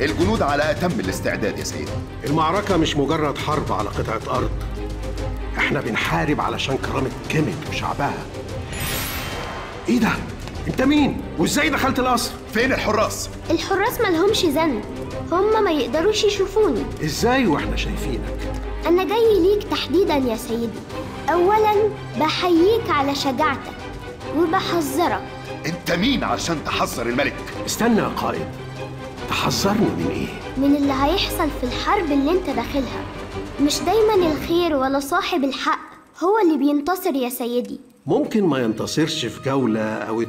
الجنود على أتم الاستعداد يا سيدي. المعركة مش مجرد حرب على قطعة أرض، احنا بنحارب علشان كرامة كيميت وشعبها. ايه ده؟ انت مين؟ وازاي دخلت القصر؟ فين الحراس؟ الحراس مالهمش ذنب، هما ما يقدروش يشوفوني. ازاي واحنا شايفينك؟ انا جاي ليك تحديدا يا سيدي. اولا بحييك على شجاعتك وبحذرك. انت مين عشان تحذر الملك؟ استنى يا قائد، تحذرني من ايه؟ من اللي هيحصل في الحرب اللي انت داخلها. مش دايما الخير ولا صاحب الحق هو اللي بينتصر يا سيدي. ممكن ما ينتصرش في جولة أو 2،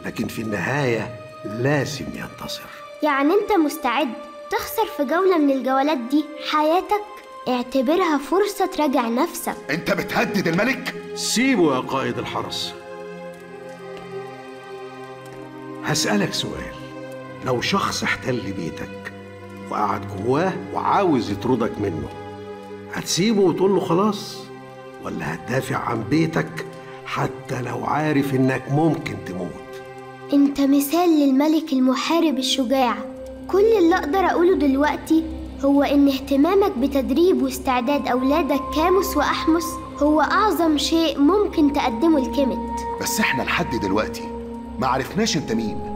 لكن في النهاية لازم ينتصر. يعني أنت مستعد تخسر في جولة من الجولات دي حياتك؟ اعتبرها فرصة تراجع نفسك. أنت بتهدد الملك؟ سيبه يا قائد الحرس. هسألك سؤال، لو شخص احتل بيتك وقعد جواه وعاوز يطردك منه، هتسيبه وتقول له خلاص، ولا هتدافع عن بيتك حتى لو عارف إنك ممكن تموت؟ أنت مثال للملك المحارب الشجاع. كل اللي أقدر أقوله دلوقتي هو إن اهتمامك بتدريب واستعداد أولادك كاموس وأحمس هو أعظم شيء ممكن تقدمه لكيميت. بس إحنا لحد دلوقتي ما عرفناش أنت مين.